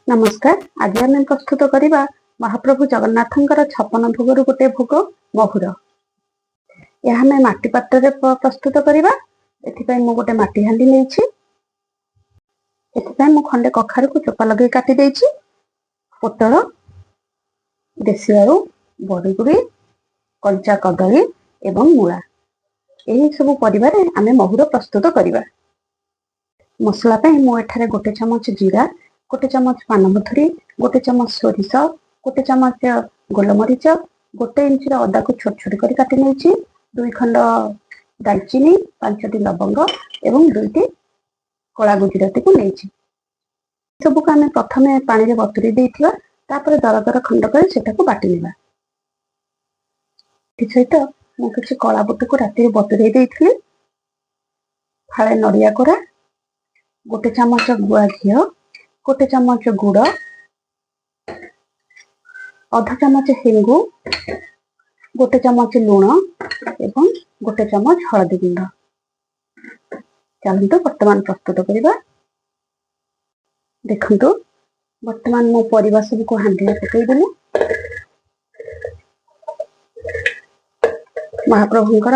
ନମସ୍କାର। ଆଜି ଆମେ ପ୍ରସ୍ତୁତ କରିବା ମହାପ୍ରଭୁ ଜଗନ୍ନାଥଙ୍କର 56 ଭୋଗରୁ ଗୋଟେ ଭୋଗ ମହୁର। ଏହା ଆମେ ମାଟି ପାତ୍ରରେ ପ୍ରସ୍ତୁତ କରିବା। ଏଥିପାଇଁ ମୁଁ ଗୋଟେ ମାଟି ହାଣ୍ଡି ନେଇଛି। ଏଥିପାଇଁ ମୁଁ ଖଣ୍ଡେ କଖାରୁକୁ ଚୋପା ଲଗେଇ କାଟି ଦେଇଛି। ପୋଟଳ, ଦେଶୀ ଆଳୁ, ବରିଗୁଡ଼ି, କଞ୍ଚା କଦଳୀ ଏବଂ ମୂଳା, ଏହି ସବୁ ପରିବାରେ ଆମେ ମହୁର ପ୍ରସ୍ତୁତ କରିବା। ମସଲା ପାଇଁ ମୁଁ ଏଠାରେ 1 ଚାମଚ ଜିରା, 1 ଚାମଚ ପାନମଧୁରୀ, 1 ଚାମଚ ସୋରିଷ, 1 ଚାମଚ ଗୋଲମରିଚ, 1 ଇଞ୍ଚର ଅଦାକୁ ଛୋଟ ଛୋଟ କରି କାଟି ନେଇଛି, 2 ଖଣ୍ଡ ଡାଲଚିନି, 5ଟି ଲବଙ୍ଗ ଏବଂ 2ଟି କଳା ଗୁଜୁରାତିକୁ ନେଇଛି। ସବୁକୁ ଆମେ ପ୍ରଥମେ ପାଣିରେ ବତୁରେଇ ଦେଇଥିବା, ତାପରେ ଦର ଦର ଖଣ୍ଡ କରି ସେଟାକୁ ବାଟି ନେବା। ଏଥିସହିତ ମୁଁ କିଛି କଳା ବୁଟକୁ ରାତିରେ ବତୁରେଇ ଦେଇଥିଲି, ଫାଳେ ନଡ଼ିଆ କୋରା, 1 ଚାମଚ ଗୁଆ ଘିଅ, 1 ଚାମଚ ଗୁଡ଼, ଅଧ ଚାମଚ ହେଙ୍ଗୁ, 1 ଚାମଚ ଲୁଣ ଏବଂ 1 ଚାମଚ ହଳଦୀ ଗୁଣ୍ଡ। ଚାଲନ୍ତୁ ବର୍ତ୍ତମାନ ପ୍ରସ୍ତୁତ କରିବା। ଦେଖନ୍ତୁ, ବର୍ତ୍ତମାନ ମୁଁ ପରିବା ସବୁକୁ ହାଣ୍ଡିରେ ପକେଇଦେଲି। ମହାପ୍ରଭୁଙ୍କର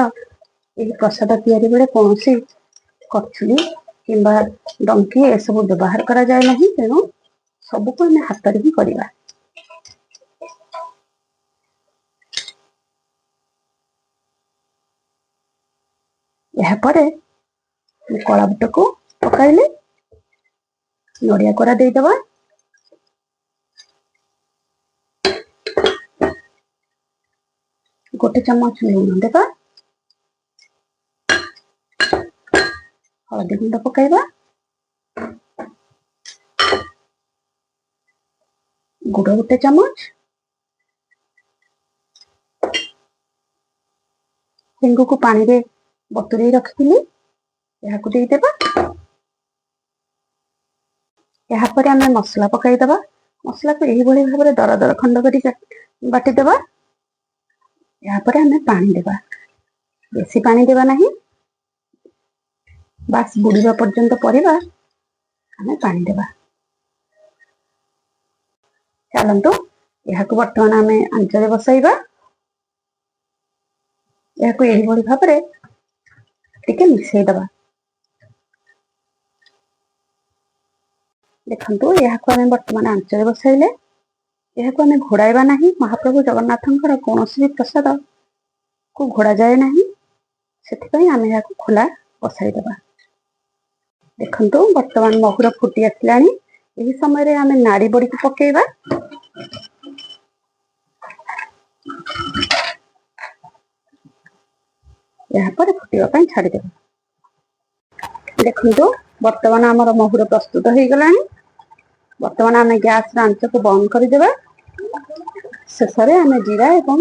ଏହି ପ୍ରସାଦ ତିଆରି ବେଳେ କୌଣସି କଚୁଲି କିମ୍ବା ଡଙ୍କି ଏସବୁ ବ୍ୟବହାର କରାଯାଏ ନାହିଁ, ତେଣୁ ସବୁକୁ ଆମେ ହାତରେ ହିଁ କରିବା। ଏହାପରେ ମୁଁ କଳା ବୁଟକୁ ପକାଇଲି, ନଡ଼ିଆ କୋରା ଦେଇଦେବା। 1 ଚାମଚ ଲୁଣ ଦେବା, ହଳଦୀ ଗୁଣ୍ଡ ପକାଇବା, ଗୁଡ଼ 1 ଚାମଚ, ହେଙ୍ଗୁକୁ ପାଣିରେ ବତୁରେଇ ରଖିଥିଲି, ଏହାକୁ ଦେଇଦେବା। ଏହାପରେ ଆମେ ମସଲା ପକାଇଦେବା। ମସଲାକୁ ଏହିଭଳି ଭାବରେ ଦର ଦର ଖଣ୍ଡ କରି ବାଟିଦେବା। ଏହାପରେ ଆମେ ପାଣି ଦେବା, ବେଶୀ ପାଣି ଦେବା ନାହିଁ, ବାସ୍ ବୁଡ଼ିବା ପର୍ଯ୍ୟନ୍ତ ପରିବା ଆମେ ପାଣି ଦେବା। ଚାଲନ୍ତୁ ଏହାକୁ ବର୍ତ୍ତମାନ ଆମେ ଆଞ୍ଚରେ ବସାଇବା। ଏହାକୁ ଏହିଭଳି ଭାବରେ ଟିକେ ମିଶେଇଦେବା। ଦେଖନ୍ତୁ, ଏହାକୁ ଆମେ ବର୍ତ୍ତମାନ ଆଞ୍ଚରେ ବସାଇଲେ। ଏହାକୁ ଆମେ ଘୋଡ଼ାଇବା ନାହିଁ। ମହାପ୍ରଭୁ ଜଗନ୍ନାଥଙ୍କର କୌଣସି ବି ପ୍ରସାଦ କୁ ଘୋଡ଼ାଯାଏ ନାହିଁ, ସେଥିପାଇଁ ଆମେ ଏହାକୁ ଖୋଲା ବସାଇଦେବା। ଦେଖନ୍ତୁ, ବର୍ତ୍ତମାନ ମହୁର ଫୁଟି ଆସିଲାଣି। ଏହି ସମୟରେ ଆମେ ନାଡ଼ି ବଡ଼ିକୁ ପକେଇବା। ଏହାପରେ ଫୁଟିବା ପାଇଁ ଛାଡ଼ିଦେବା। ଦେଖନ୍ତୁ, ବର୍ତ୍ତମାନ ଆମର ମହୁର ପ୍ରସ୍ତୁତ ହେଇଗଲାଣି। ବର୍ତ୍ତମାନ ଆମେ ଗ୍ୟାସର ଆଞ୍ଚକୁ ବନ୍ଦ କରିଦେବା। ଶେଷରେ ଆମେ ଜିରା ଏବଂ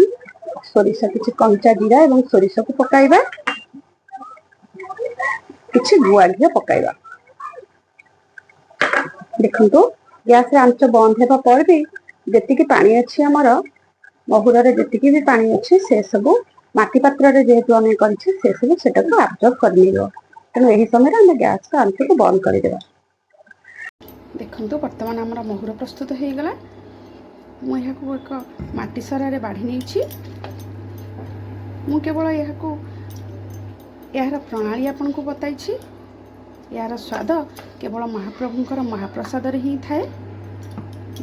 ସୋରିଷ, କିଛି କଞ୍ଚା ଜିରା ଏବଂ ସୋରିଷକୁ ପକାଇବା, କିଛି ଗୁଆ ଘିଅ ପକାଇବା। ଦେଖନ୍ତୁ, ଗ୍ୟାସରେ ଆଞ୍ଚ ବନ୍ଦ ହେବା ପରେ ବି ଯେତିକି ପାଣି ଅଛି ଆମର ମହୁରରେ, ଯେତିକି ବି ପାଣି ଅଛି ସେ ସବୁ ମାଟି ପାତ୍ରରେ ଯେହେତୁ ଆମେ କରିଛେ, ସେ ସବୁ ସେଟାକୁ ଆବଜର୍ବ କରିନେବ। ତେଣୁ ଏହି ସମୟରେ ଆମେ ଗ୍ୟାସର ଆଞ୍ଚକୁ ବନ୍ଦ କରିଦେବା। ଦେଖନ୍ତୁ, ବର୍ତ୍ତମାନ ଆମର ମହୁର ପ୍ରସ୍ତୁତ ହେଇଗଲା। ମୁଁ ଏହାକୁ ଏକ ମାଟି ସରାରେ ବାଢ଼ି ନେଇଛି। ମୁଁ କେବଳ ଏହାର ପ୍ରଣାଳୀ ଆପଣଙ୍କୁ ବତାଇଛି। ଏହାର ସ୍ୱାଦ କେବଳ ମହାପ୍ରଭୁଙ୍କର ମହାପ୍ରସାଦରେ ହିଁ ଥାଏ।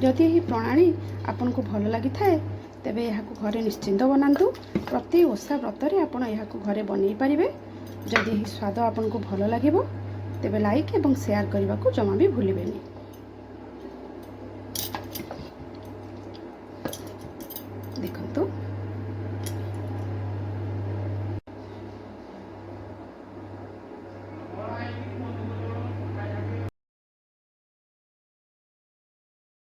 ଯଦି ଏହି ପ୍ରଣାଳୀ ଆପଣଙ୍କୁ ଭଲ ଲାଗିଥାଏ, ତେବେ ଏହାକୁ ଘରେ ନିଶ୍ଚିନ୍ତ ବନାନ୍ତୁ। ପ୍ରତି ଓଷା ବ୍ରତରେ ଆପଣ ଏହାକୁ ଘରେ ବନେଇ ପାରିବେ। ଯଦି ଏହି ସ୍ୱାଦ ଆପଣଙ୍କୁ ଭଲ ଲାଗିବ, ତେବେ ଲାଇକ୍ ଏବଂ ସେୟାର କରିବାକୁ ଜମା ବି ଭୁଲିବେନି। ଦେଖନ୍ତୁ,